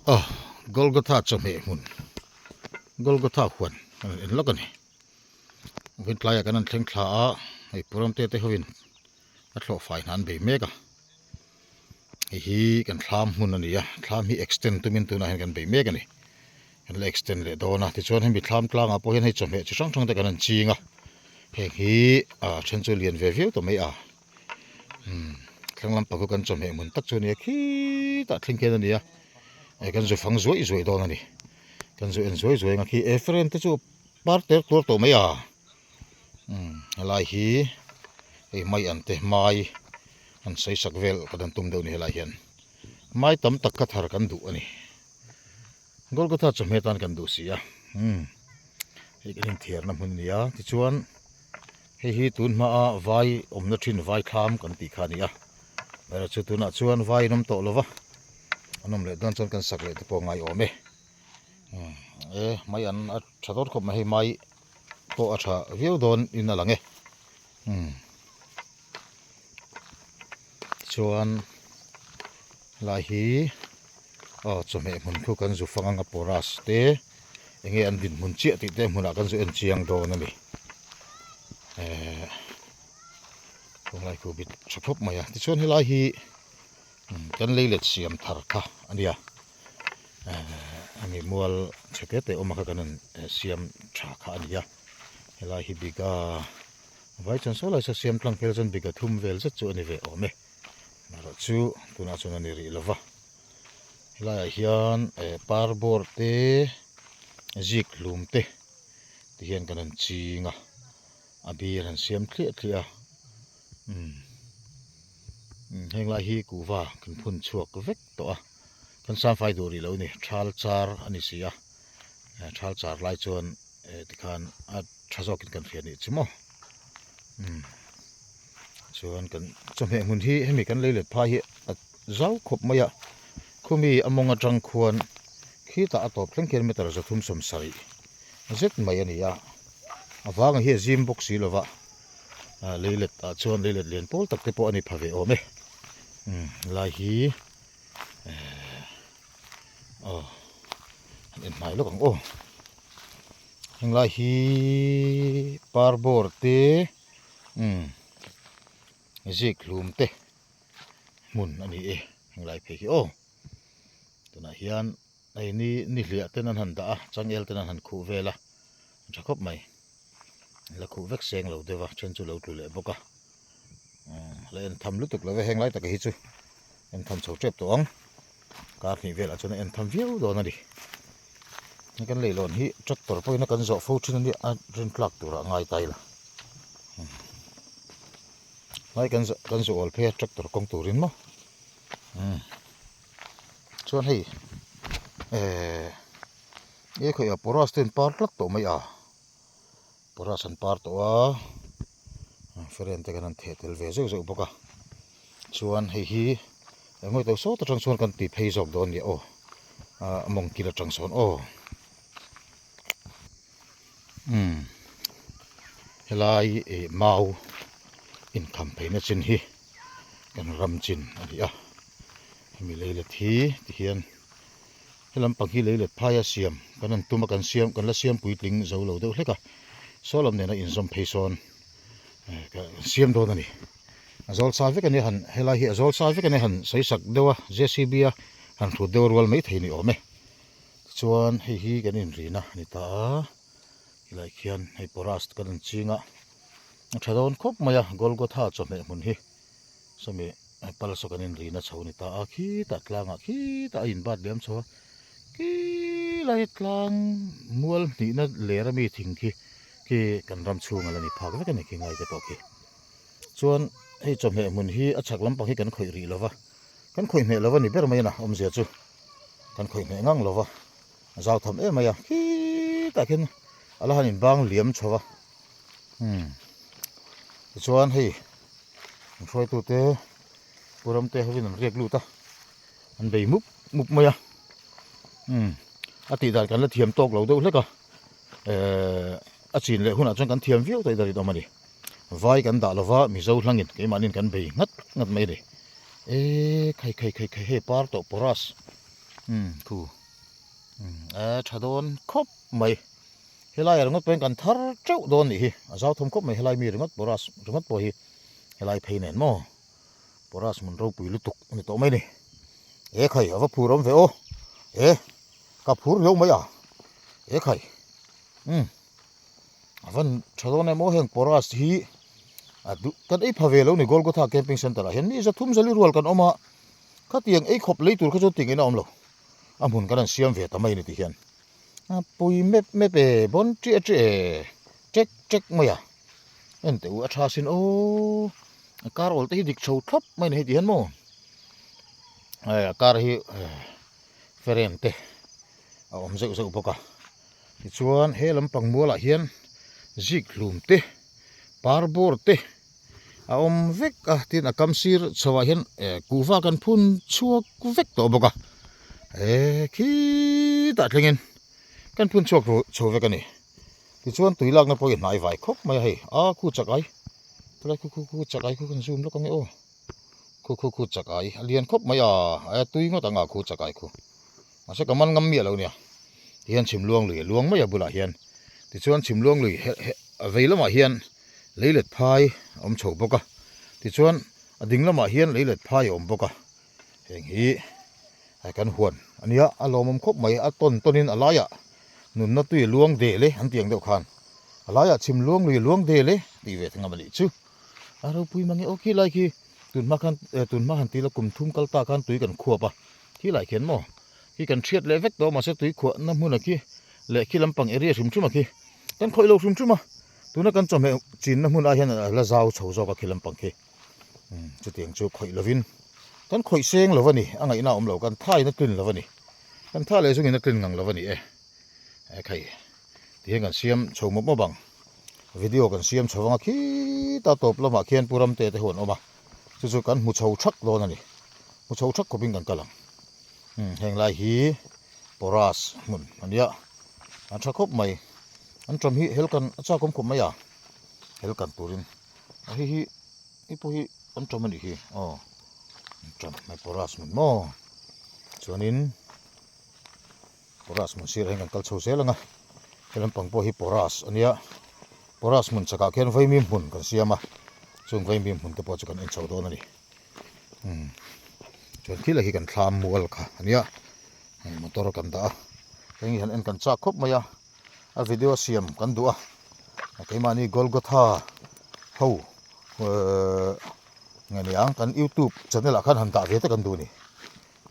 Aw Golgotha chawhmeh hmun Golgotha huan kan han en lawk a ni vawiin tlaiah kan han thleng thla a hei Puramte te hovin a thlawh fai hna an bei mek a hei hi kan thlam hmun a ni a thlam hi extend tumin tunah hian kan bei mek a ni kan la extend leh dawn a tichuan hemi thlam tlangah pawh hian hei chawhmeh chi hrang hrang te kan han ching a heng hi ah then chu lian ve viau tawh mai a. Umm thlang lampang chu kan chawhmeh hmun tak chu a ni a khitah thleng khian a ni a eh kan zu fang zuaih zuaih dawn a ni kan zu en zuai zuai ang a khi Ephraim te chu par ter tuar tawh mai a umm helai hi hei mai an te mai an sawi sak vel ka dan tum deuh a ni helai hian mai tam tak kha thar kan duh a ni Golgotha chawhmeh atan kan duh si a umm hei kan inthiarna hmun a ni a tichuan. Hei hi tun hmaa vai awmna thin vai thlam kan tih kha a ni a, erawh chu tunah chuan vai an awm tawh lo va, an awm leh dawn chuan kan sak leh te pawh a ngaiawm e. E mai an a tha dawn khawp mai hei mai pawh a tha viau dawn in a lang e. Chuan helai hi aw chawhmeh hmun khu kan zu fang anga porous te enge an dinhmun chiah tih te hmunah kan zu en chiang dawn a ni ehh tunlai khu bit tha khawp mai a tichuan helai hi kan lei let siam thar kha a nia ehh a mi mual chhe te te awm a kha kan rawn siam tha kha a ni a helai hi biga Vai chuan saw lai saw siam tlang phel chuan biga thum vel zet chu a ni ve awm e. Erawh chu tunah chuan a ni rih lova. Helaiah hian eh par bawr te zik hlum te ti hian kan han ching a, a bir han siam thliah thliah a umm heng lai hi kuhva kan phun chhuak vek tawh a, kan samfai duh rih lo a ni, thal char a ni si a, thal char lai chuan eh tikhan a tha zawkin kan hria nih chu maw umm chuan kan chawhmeh hmun hi hemi kan lei let phai hi a zau khawp mai a khumi a mawng atang khuan khitah a tawp thleng khian meter 370 zet mai a ni a a vanga hi a zim bawk si lova ah lei let ah chuan lei let lian pawl tak te pawh a ni pha ve awm e umm lai hi eh aw han en hnai lawk ang aw. Henglai hi par bawr te umm zik hlum te hmun a ni e henglai phei hi aw tunah hian hei ni ni hliah ten an han dah a changel ten an han khuh vel a a tha khawp mai la khuh vek seng lo deuh a then chu lo tlu leh bawk a la en tham lutuk lo ve henglai taka hi chu en tham chho tep tawh ang kar hnih velah chuan a en tham viau dawn a ni hei kan leihlawn hi tractor pawhin a kan zawh fo thin a nia a rin tlak turah a ngai ta ila hnai kan zawh kan zawh awl phei a tractor kawng turin maw chuan hei ehh e khawiah porous te an par tlat tawh mai a. Porous an par tawh a feren te kan han theh tel ve zeuh zeuh bawk a chuan hei hi engmawh tawh sawt atang chuan kan ti phei zawk dawn nia aw ah mawng kil atang sawn aw umm helai ih mau inkham pheina chin hi kan ram chin a ni a hemi leilet hi tihian. He lampang hi lei let phai a siam kan han tum a kan siam kan la siam puitling zo lo deuh hlek a saw lam nena inzawm phei sawn eh ka siam dawn a ni a zawl sa vek a nia han helai hi a zawl sa vek a nia han sawi sak deuh a JCB a han hrut deuh rual mai thei ni awm e tichuan hei hi kan inrina a ni ta a helai khian hei porous kan han ching a a tha dawn khawp mai a Golgotha chawhmeh hmun hi. Sawmi pal saw kan inrina chho ni ta a khitah tlangah khitah a inbat liam chho a khilai tlang mual hnihna ler ami thing khi khi kan ram chhung a la ni phak vek a ni khi ngai te pawh khi chuan hei chawhmeh hmun hi a chhak lampang hi kan khawih rih lova kan khawih hmeh lova ni ber mai a na awmzia chu kan khawih hmeh ngang lova a zau tham em mai a khitah khian a la han inbang liam chho a umm tichuan hei. An hruaitute Pu Ramte hovin an riak lut a, an bei mup mup mai a, umm a tih dan kan la thiam tawk lo deuh hlek a, ehh a chin leh hunah chuan kan thiam viau tawh i awm a ni. Vai kan dah lova Mizo hlangin keimahniin kan bei nghat nghat mai a ni. Eee khai khai khai khai hei par tawh porous. Umm khu umm e tha dawn khawp mai helai ah ringawt pawh hian kan thar teuh dawn nih hi a zau thawm khawp mai helai mi ringawt porous ringawt pawh hi helai phei nen maw porous hmun ropui lutuk a ni tawh mai a ni e khai a va phur awm ve aw e ka phur riau mai a e khai umm a van tha dawn em aw heng porous hi a duh kan ei pha ve lo ni Golgotha camping center ah hian mi zathum zali rual kan awm a. Khatiang ei khawp lei tur kha chu tingin a awm lo, a hmun kan han siam ve ta mai a ni tih hian a pui mep mep e, bawn ṭiah ṭiah e, ṭek ṭek mai a, en teh u a ṭha sin aw, a kar awl te hi dik chho thlawp mai a ni hei tih hian maw, hei a kar hi frame te a awm zeuh zeuh bawk a, tichuan he lampang mualah hian zik hlum te par bawr te. a awm vek a tin a kam sir chho ah hian eh kuhva kan phun chhuak vek tawh bawk a eh khitah thlengin kan phun chhuak chho vek a ni tichuan tui lakna pawh hi hnai vai khawp mai a hei a khu chak ai khulai khu khu khu chak ai khu kan zoom lawk ange aw khu khu khu chak ai a lian khawp mai a a tui ngawt ang a khu chak ai khu mahse ka man ngam miah lo nia tihian chhim luang lui a luang mai a bulah hian tichuan chhim luang lui he he a vei lamah hian lei let phai a awm chho bawk a tichuan a ding lamah hian lei let phai a awm bawk a heng hi kan huan a nia a lawmawm khawp mai a tawn tawn in a laiah nunna tui a luang del e an tih ang deuh khan a laiah chhim luang lui a luang del e tih ve thang a nih chu a ropui mange aw khi lai khi tun hma khan tun hma han tila kum thum kal ta khan tui kan khuap a khi lai khian maw khi kan hriat leh vek tawh mahse tui khuah na hmun a khi leh khi lampang area hrim hrim a khi kan khawih lo hrim hrim a. Tuna kan chawhmeh chinna hmun ah hian a la zau chho zawk a khi lampang khi chutiang chu khawih lovin kan khawih seng lo a ni a ngaihna a awm lo kan thain a tlin lo a ni kan tha leh zungin a tlin ngang lo a ni e e khai tihian kan siam chho mawp mawp ang video kan siam chho anga khita tawp lamah khian pu Ramte te ho an awm a chu chu kan hmu chho thak dawn a ni hmu chho thak khawpin kan kal ang heng lai hi porous hmun a nia a tha khawp mai. An ṭam hi hel kan a chak awm khawp mai a, hel kan turin a hei hi hei pawh hi an ṭam a nih hi aw an ṭam hmai porous hmun maw chuanin porous hmun sirah hian kan kal chho zel ang a he lampang pawh hi porous a nia porous hmun chakah khian vaimim hmun kan siam a chung vaimim hmun te pawh chu kan en chho dawn a ni umm chuan thil a hi kan thlam mual kha a nia hei motor kan dah a heng hi han en kan chak khawp mai a. A video siam kan duh a a keimahni Golgotha ho ehh nge ni ang kan youtube channel ah khan han dah ve te kan duh a ni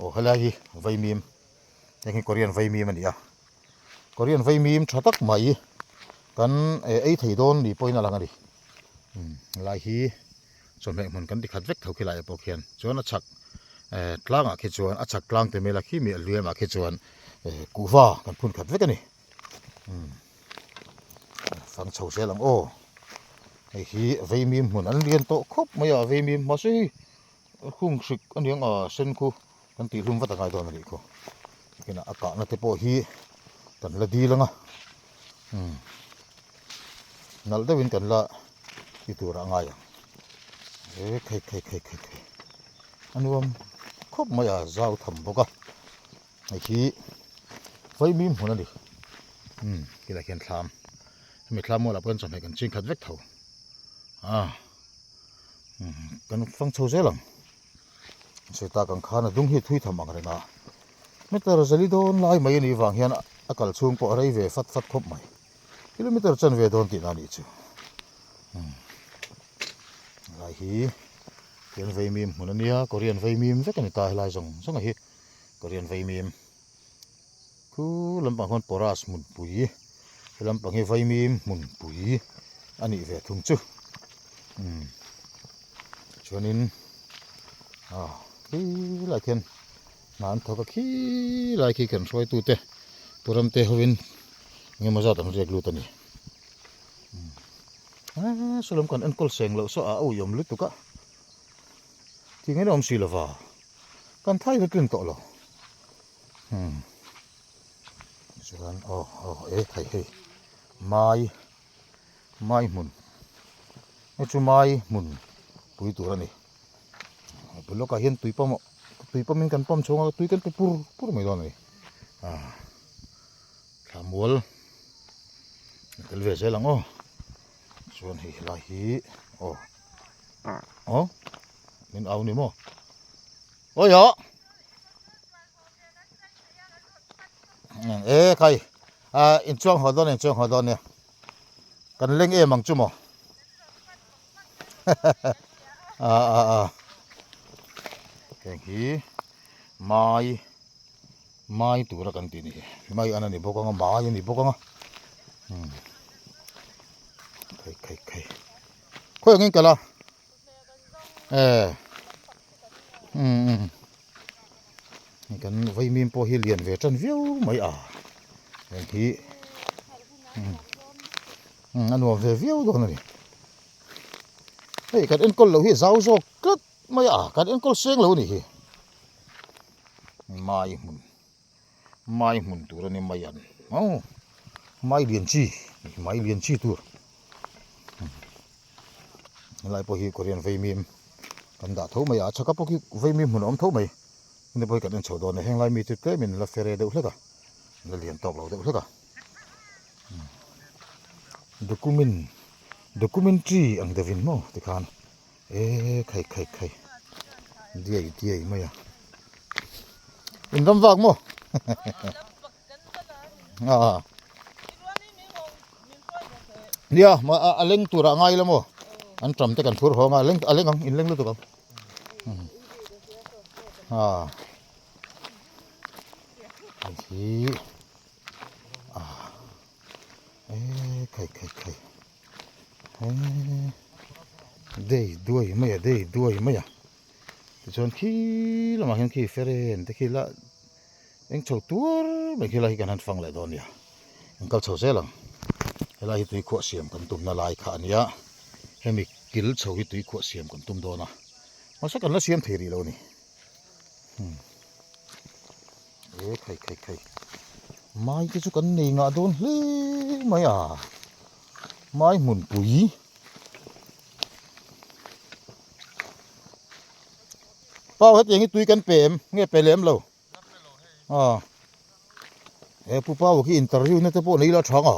aw helai hi vaimim heng hi korean vaimim a ni a korean vaimim tha tak mai kan ei thei dawn ni pawhin a lang a ni umm helai hi chawhmeh hmun kan ti khat vek tho khilai ah pawh khian chuan a chhak eh tlangah khi chuan a chhak tlang te mela khi mi a hliam ah khi chuan eh kuhva kan phun khat vek a ni umm fang chho zel ang aw hei hi vaimim hmun an lian tawh khawp mai a vaimim mahse hei hung hrik a niang a sen khu kan tih hlum vat a ngai dawn a nih khu kinah a kahna te pawh hi kan la dil ang a umm nalh deuhin kan la ti tur a ngai ang e khai khai khai khai khai a nuam khawp mai a zau tham bawk a hei hi vaimim hmun a ni umm helai hian thlam hemi thlam mualah pawh hian chawhmeh kan ching khat vek tho a umm kan fang chho zel ang sawi tak ang khan a dung hi a thui tham ang reng a meter zali dawn lai mai a nih vang hian a kal chhung pawh a rei ve fat fat khawp mai kilometer chan ve dawn tihna a nih chu umm helai hi Korean vaimim hmun a nia Korean vaimim vek a ni ta helai zawng zawng a hi Korean vaimim khu lampang khuan porous hmunpui he lampang hi vaimim hmunpui a nih ve thung chu umm chuanin ah khilai khian hna an thawk a khilai khi kan hruaitute pu Ramte hovin engemaw zat an riak lut a ni umm saw lam kan enkawl seng loh saw a awih awm lutuk a thing in a awm si lova kan thai la tlin tawh lo umm chuan aw aw e thei hei mai mai hmun hei chu mai hmun pui tur a ni a bul lawkah hian tui pawimawh. Tui pump in kan pump chhung a tui kan pe pur pur mai dawn a ni. Ah thlamual a tel ve zel ang aw. Chuan hei helai hi aw aw min au ni maw awi hawh e khai ah inchuang haw dawn inchuang haw dawn nia kan leng em ang chu maw ah ah ah heng hi mai mai tura kan tih a ni mai an a ni bawk ang a mai a ni bawk ang a umm khai khai khai khawi angin kal a e umm umm kan vaimim pawh hi lian ve tan viau mai a heng hi umm umm a nuam ve viau dawn a ni hei kan enkawl loh hi zau zawk tlat mai a kan enkawl seng lo a nih hi mai hmun mai hmun tur a ni mai an aw mai lian chi mai lian chi tur helai pawh hi korean vaimim kan dah tho mai a a chhaka pawh khi vaimim hmun a awm tho mai hemi pawh hi kan en chho dawn a henglai mi chu tlemin la fere deuh hlek a la lian tawk lo deuh hlek a document documentary ang deuhin maw tikhan e khai khai khai diai diai mai a in ram vak maw a nia ma a leng tur ah ngai la maw an tam te kan phur hawng a leng a leng ang in leng lutuk ang a hei hi a e khai khai khai Dei duai mai a dei duai mai a tichuan khi lamah hian khi feren te khi la eng chho tuar mai khi lai hi kan han fang leh dawn a nia an kal chho zel ang helai hi tuikhuah siam kan tumna lai kha a nia hemi kil chho hi tuikhuah siam kan tum dawn a mahse kan la siam thei rih lo a ni. E khai khai khai mai te chu kan nei ngah dawn hle mai a mai hmunpui pau hetiang hi tui kan pe em nge pe lem lo a he pu pau khi interview na te pawh nei la tha nga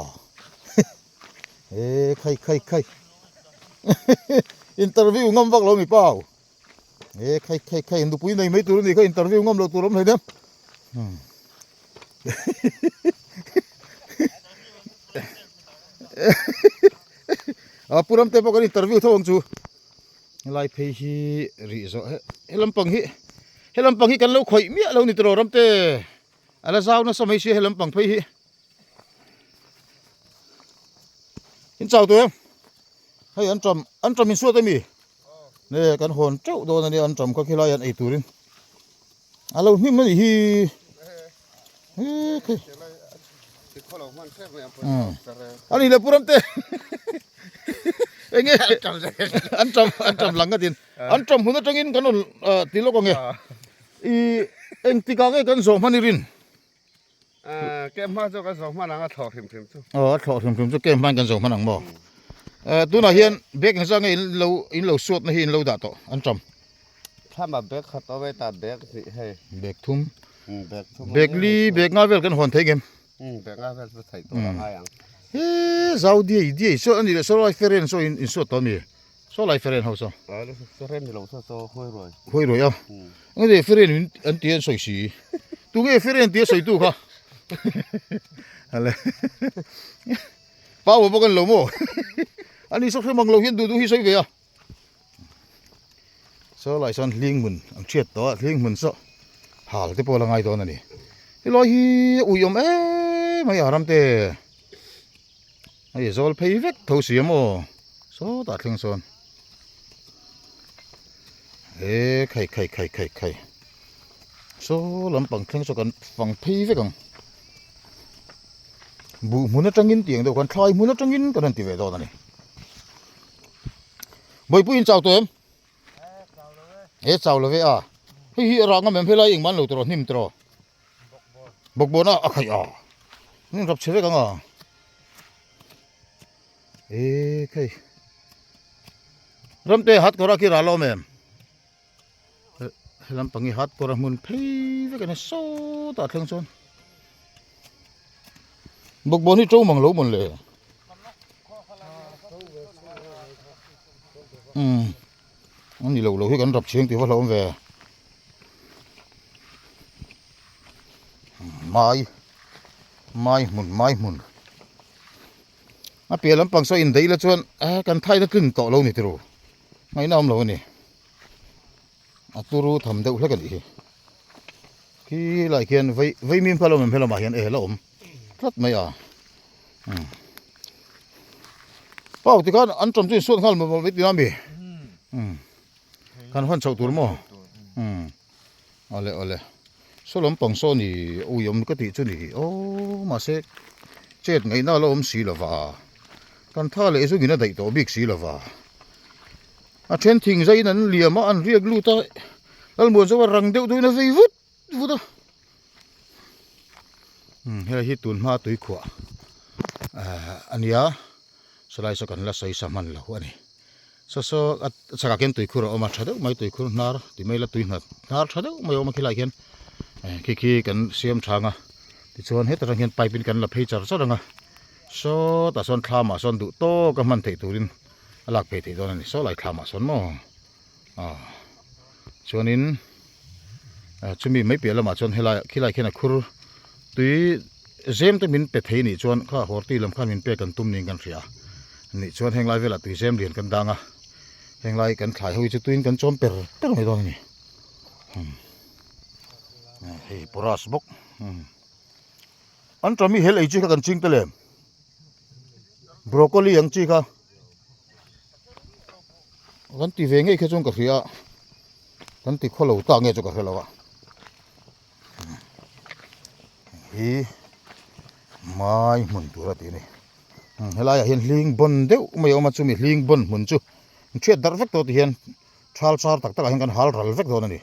e khai khai khai interview ngam vak lo mi pau. E khai khai khai nupui nei mai tur a ni kha interview ngam loh tur awm hlei nem. A pu ram te pawh kan interview tho ang chu. Helai phei hi rih zawh he he lampang hi he lampang hi kan lo khawih miah lo ni tiraw ram te. A la zau nasa mai sia he lampang phei hi. In chau tawh em? Hei an tam an tam in suat ami? Ne kan hawn teuh dawn ania an tam kha khilai an ei turin a lo hnim ani hi he khi ani le puram te enge an tam an tam lang atin an tam hun atangin kan on ti lawk ange i engtikah nge kan zawh hman i rin Kem hma chu kan zo hman ang a thlawh hrim hrim chu. Aw a thlawh hrim hrim chu kem hman kan zo hman ang maw. Tunah hian bag engzah nge in lo in lo suat na hi in lo dah tawh an ṭam. Thlama bag khat awm e ta bag hnih hei. Bag thum. Bag thum. Bag li bag nga vel kan hawn thei ngem. Bag nga vel chu theih tawh a ngai ang. He zau diai diai saw ani leh saw lai feren saw in suat tawh a mi. Saw lai feren ho saw. Feren ni lo saw saw huai ruai. Huai ruai a. Nge feren in an ti an sawi si. Tu nge feren ti a sawi tu kha. Hale. Pau bawk an lo maw. Ani saw hrem ang lo hian duh duh hi sawi ve a. Saw lai sawn hling hmun an hriat tawh a hling hmun saw hal te pawh la ngai dawn a ni. Helai hi a ui awm em mai a ramte. Hei zawl phei vek tho si a maw sawtah thleng sawn e khai khai khai khai khai saw lampang thleng saw kan fang phei vek ang buh hmun atangin tiang deuh khan thlai hmun atangin kan rawn ti ve dawn a ni bawihpuiin chau tawh em e chau lo ve a hei hi a rah ngam em helai engmah an lo tawh hnim tawh Bawkbawn a a khaih a nin rap chhe vek ang a e khei ramte hat kawr a khi ral awm em He lampang hi hatkawr a hmun phei vek a ni sawtah thleng chuan bawkbawn hi to mang lo mawn le umm a ni lo lo hi kan rap chheng tih va hlauhawm ve mai mai hmun mai hmun a piah lampang saw indaih la chuan eh kan thaina tlin tawh lo ni tiro ngaihna awm lo a ni. A turu tham deuh hlek a nih hi khi lai khian vei vei mim kha lo awm em helamah hian e la awm tlat mai a umm pau tikhan an ṭawm chu insuat nghal mawlh mawlh mai tihna ami umm kan hawn chhoh tur maw umm awle awle saw lampang saw ni ui awm ka tih chu ni aw mahse chet ngaihna a la awm si lova kan tha leh zungin a daih tawh bik si lova. A then thing zaiin an liam a, an riak lut a, Lalmuan chu a rang deuh deuhin a vei vut vut a. Umm helai hi tun hma tuikhuah ahh a nia, sawlai saw kan la sawi sa hman lo a ni. Saw saw a chhakah khian tuikhur a awm a, tha deuh mai tuikhur hnar ti mai ila tui hnat hnar tha deuh mai a awm a khilaiah khian eh khi khi kan siam thang a, tichuan heta tang hian pipe in kan la phei char char ang a, sawtah sawn thlamah sawn duh tawk a hman theih turin. A lak phei theih dawn a ni saw lai thlamah sawn maw ah chuanin ah chumi mai piah lamah chuan helai khilai khian a khur tui zem te min pe thei nih chuan kha horti lam khan min pek an tum niin kan hria nih chuan heng lai velah tui zem lian kan dang a heng lai kan thlai ho hi chu tuiin kan chawm per per mai dawn a ni hei porous bawk an tami hel ei chi kha kan ching tel em. Broccoli ang chi kha kan ti ve ngei kha chuan ka hria a kan ti khaw lo tak nge chu ka hre lo a hi mai hmun tur a tih a ni helaiah hian hling bawn deuh mai a awm a chumi hling bawn hmun chu thiat darh vek tawh ti hian thal char tak takah hian kan hal ral vek dawn a ni.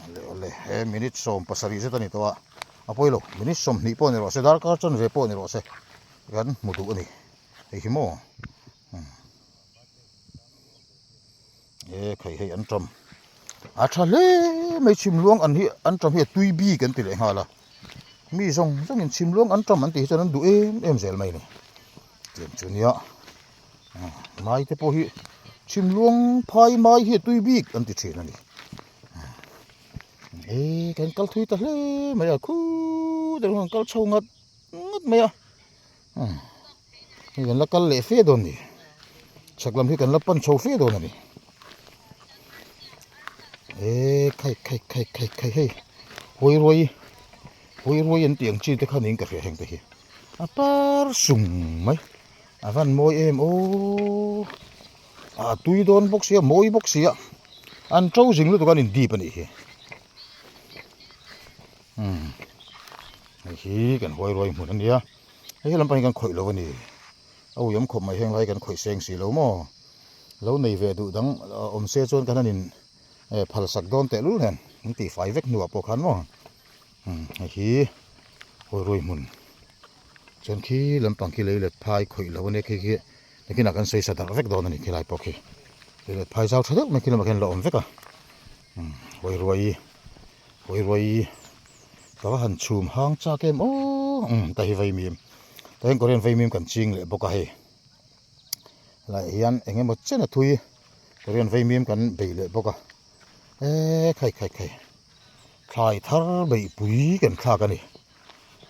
Awle awle he minute 17 zet a ni tawh a a pawi lo minute 20 pawh ni rawh se darkar chanve pawh ni rawh se kan hmu duh a ni hei hi maw e khai hei an tam a tha hle mai chhimluang an hi an tam hi a tui bik an ti leh nghal a mi zawng zawng in chhimluang an tam an tih hi chuan an duh em em zel mai a ni tiang chu nia. Mai te pawh hi chhimluang phai mai hi a tui bik an ti thin a ni e kan kal thui ta hle mai a khutah hian kan kal chho ngat ngat mai a hei kan la kal leh fe dawn a ni chhak lam hi kan la pan chho fe dawn a ni e khai khai khai khai khai hei huai ruai huai ruai an tih ang chi te kha niin ka hria heng te hi a par sung mai. A van mawi em aw a tui dawn bawk sia mawi bawk sia an to zing lutuk an in dip a nih hi umm hei hi kan huai ruai hmun a nia hei lampang hi kan khawih lo a ni a ui awm khawp mai heng lai kan khawih seng si lo maw lo nei ve duh dang awm se chuan kan han in phal sak dawn teh lul nen an tih fai vek hnuah pawh khan maw umm hei hi huai ruai hmun. Chuan khi lampang khi lei let phai khawih lo ania khi khi nakinah kan sawi sa darh vek dawn a ni khilai pawh khi lei let phai zau tha deuh mai khi lamah khian la awm vek a umm hawi ruai hawi ruai ka va han chhum hang chak em aw umm ta hi vaimim tah hian korean vaimim kan ching leh bawk a hei helaiah hian eng emaw chen a thui korean vaimim kan bei leh bawk a eee khai khai khai thlai thar beihpui kan thlak a ni.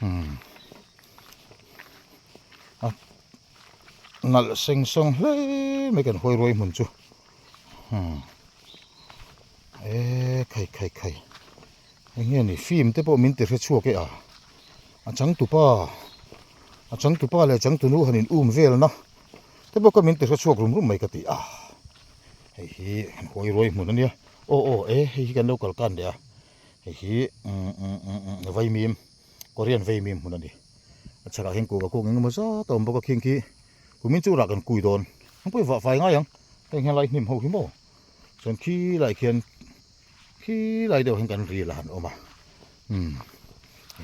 Umm a nalh seng sawng hle mai kan huai ruai hmun chu umm e khai khai khai eng nge ni film te pawh min ti hre chhuak e a a changtupa a changtupa leh changtunu han in um vel na te pawh kha min ti hre chhuak rum rum mai ka ti a hei hi kan huai ruai hmun ania aw aw e hei hi kan lo kal kan leh a. Hei hi vaimim Korean vaimim hmun a ni a chhakah hian kuhva kung engemaw zat a awm bawk a khing khi kumin chu rah kan kui dawn ang pawh i vah fai ngai ang heng hian lai hnim ho hi maw chuan khi lai khian khi lai deuh hian kan ril a han awm a umm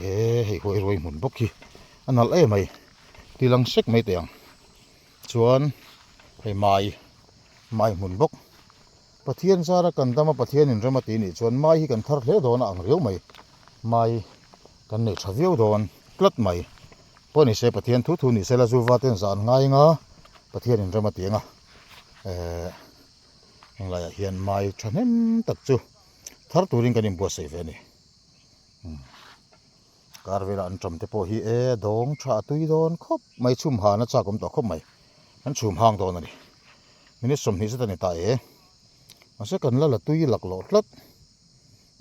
he hei huai ruai hmun bawk hi a nalh em mai ti lang sek mai teh ang chuan hei mai mai hmun bawk. Pathian zara kan dama Pathian in rem a tih nih chuan mai hi kan thar hle dawn a ang riau mai. Mai kan nei tha viau dawn tlat mai. Pawh ni se Pathian thu thu ni se la zuva ten zah an ngai anga Pathian in rem a ti anga eh henglaiah hian mai thahnem tak chu thar turin kan inbuatsaih ve a ni. Kar velah an ṭam te pawh hi e dawng tha a tui dawn khawp mai chhum han a chak awm tawh khawp mai an chhum hang dawn a ni minute 20 zet a ni ta e mahse kan la la tui lak loh tlat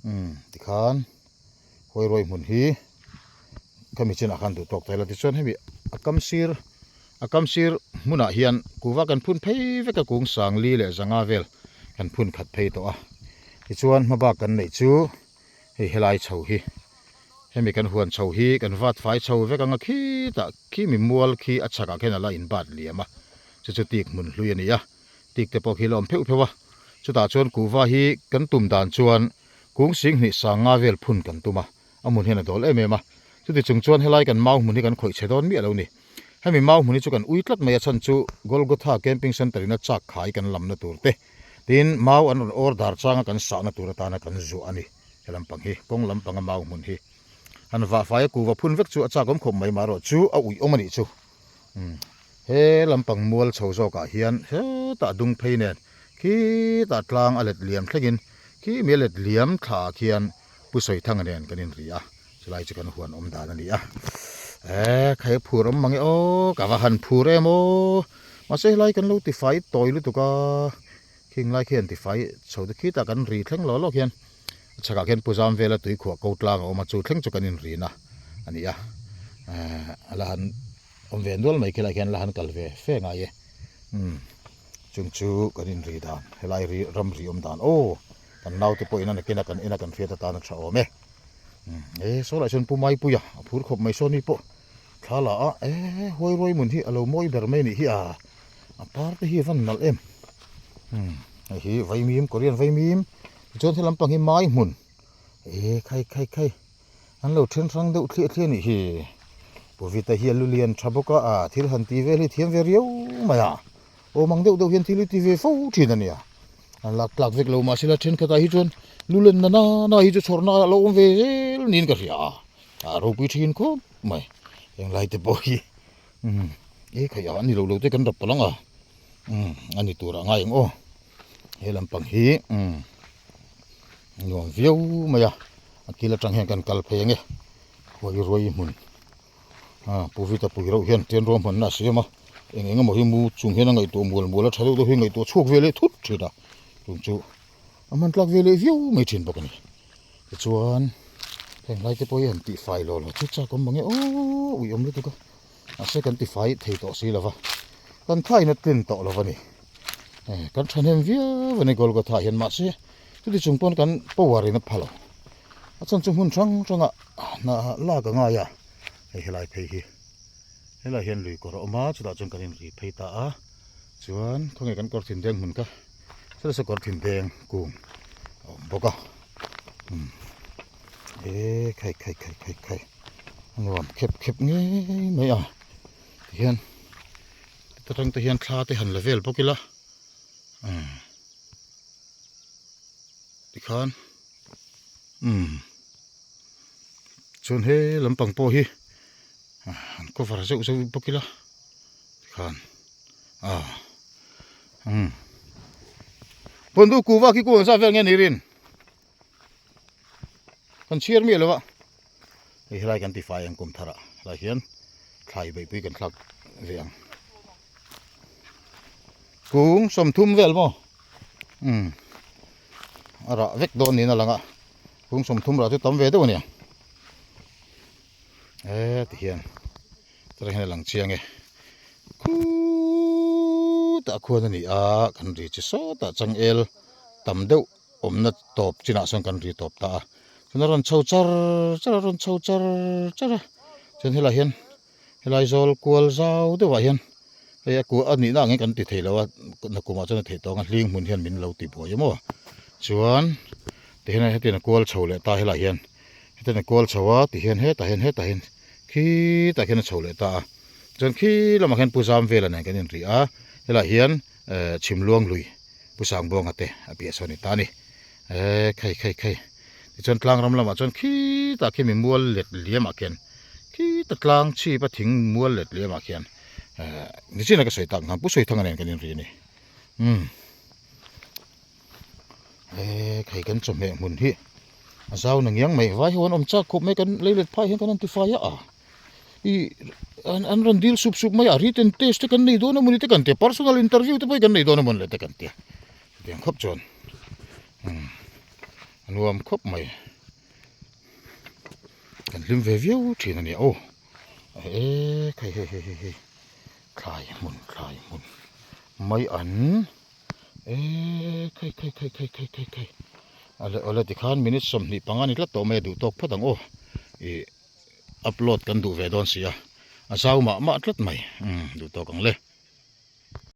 umm tikhan huairuai hmun hi khami chinah khan duh tawk thei la tichuan hemi a kam sir a kam sir hmunah hian kuhva kan phun phei vek a kung sang li leh zanga vel kan phun khat phei tawh a tichuan hmabak kan neih chu. Hei helai chho hi hemi kan huan chho hi kan vat fai chho vek anga khitah khi mi mual khi a chhakah khian a la in bat liam a chu chu tik hmun hlui a ni a tik te pawh khi la awm pheuh pheuh a chutah chuan kuhva hi kan tum dan chuan kung sing hnih sang nga vel phun kan tum a a hmun hian a dawl em em a chuti chung chuan helai kan mau hmun hi kan khawih chhe dawn miah lo ni hemi mau hmun hi chu kan ui tlat mai a chhan chu Golgotha camping centre in a chak khai kan lamna tur te. Tin, mau an rawn order changa kan sahna tur atana kan zuah a ni. He lampang hi, kawng lampanga mau hmun hi. Han vahfai a kuva phun vek chu a chak awm khawp mai marawh chu a uih awm a nih chu. Umm, he lampang mual chho zawkah hian hetah dung phei nen khitah tlang a let liam thlengin khi mi a let liam thlaah khian Pu Sawithanga nen kan inri a, chulai chu kan huan awm dan a ni a. Eee, khai a phur awm mang e aw, ka va han phur em aw. Mahse helai kan lo tifai tawi lutuk a, khing lai khian tifai chho te khitah kan ri thleng lo lawk hian a chhakah khian Pu Zam vela tuikhuah ko tlang a awm a, chu thleng chu kan inrin a a ni a. Eee, a la han awm ve nual mai khilai khian la han kal ve fe ngai e. Umm, chung chu kan inri dan, helai ri ramri awm dan aw. Kan naute pawhin a nakin a kan en a kan hriat atan a tha awm e. E saw lah chuan Pu Maipuia a phur khawp mai saw ni pawh thla la a e huai ruai hmun hi a lo mawi ber mai a nih hi a a par te hi a van nalh em. Hei hi vaimim Korean vaimim tichuan he lampang hi mai hmun e khai khai khai an lo then hrang deuh thliah thliah a nih hi. Pu Vita hi a lu lian tha bawk a a thil han ti vel hi thiam ve riau mai a. Awm ang deuh deuh hian thil hi ti ve fo thin a nia. An lak tlak vek lo mahse la thenkhatah hi chuan lu len na na hi chu chhawrna a lo awm ve zel niin ka hria a, a ropui thin khawp mai. Englai te pawh hi umm e khaih ah a ni lo lo te kan rap palh ang a, umm a ni turah ngai ang aw. He lampang hi umm nuam viau mai a, a kil atang hian kan kal phei ang e, huai ruai hmun. A Pu Vita pui reuh hian ṭian ruahmanna a siam a, eng eng emaw hi mu chung hian a ngaihtuah mual mual a, ṭha deuh deuh hi ngaihtuah chhuak ve leh thut ṭhin a, chung chu a hman tlak ve leh viau mai ṭhin bawk a ni. Tichuan heng lai te pawh hi han tihfai lo lo chu chak awm mange aw ui awm lutuk a, mahse kan tifai thei tawh si lo va, kan thain a tlin tawh lo va ni. Kan ṭhahnem viau a ni Golgotha hian mahse chuti chung pawn kan power in a pha lo. A chhan chu hmun hrang hrangah hna lak a ngai a, hei helai phei hi helai hian lui kawr a awm a chutah chuan kan inri phei ta a chuan khawnge kan kawr thin deng hmun kha saw kawr thin deng kung a awm bawk a umm e khai khai khai khai khai a nuam khep khep ngei mai a tihian ta tang te hian thla te han la vel bawk ila umm tikhan. Umm chuan he lampang pawh hi an cover zeuh zeuh bawk ila tikhan ah umm pawndu kuhva khi kung zat vel nge ni rin kan chhiar miah lo a hei helai kan tifai ang kum thar ah helai hian thlai beihpui kan thlak ve ang kung 30 vel maw umm. A rah vek dawn niin a lang a, kung 30 rah chu tam ve deuh a nia. E ti hian tah hian a lang chiang e. Khutah khuan a ni a, kan ri chi sawtah changel tam deuh awmna tawp chinah sawn kan ri tawp ta a. Chuan a rawn chho char char a, a rawn chho char char a, chuan helaiah hian Helai zawl kual zau deuhah hian hei a kua a nihna angin kan ti thei lo a nakumah chuan a theih tawng a hling hmun hian min lo ti buai emaw chuan tihian hetiang a kual chho leh ta helaiah hian hetiang a kual chho a tihian hetah hian hetah hian khitah khian a chho leh ta a chuan khi lamah khian pu zam vela nen kan inri a helaiah hian eh chhimluang lui. Pu Sangbuanga te a piah sawn a ni ta a ni. Eee khei khei khei tichuan tlang ram lamah chuan khitah khi mi mual let liamah khian khita tlang chhip a thing mual let liamah khian ehh nichin a ka sawi tak ang khan Pu Sawithanga nen kan inri a ni umm eee khei kan chawhmeh hmun hi a zau na ngiang mai vai ho an awm chak khawp mai kan lei let phai hian kan han tifai a ih an an rawn dil sup sup mai a written test te kan nei dawn emawni te kan tia personal interview te pawh hi kan nei dawn emawni le te kan tia chutiang khawp chuan umm a nuam khawp mai kan hlim ve viau thin a nia aw eee hei hei hei hei thlai hmun thlai hmun mai an eee khai khai khai khai khai khai khai awle awle tikhan minute 25 a ni tlat tawh mai a duh tawk phawt ang aw ih upload kan duh ve dawn si a a zau mah mah tlat mai umm duh tawk ang le.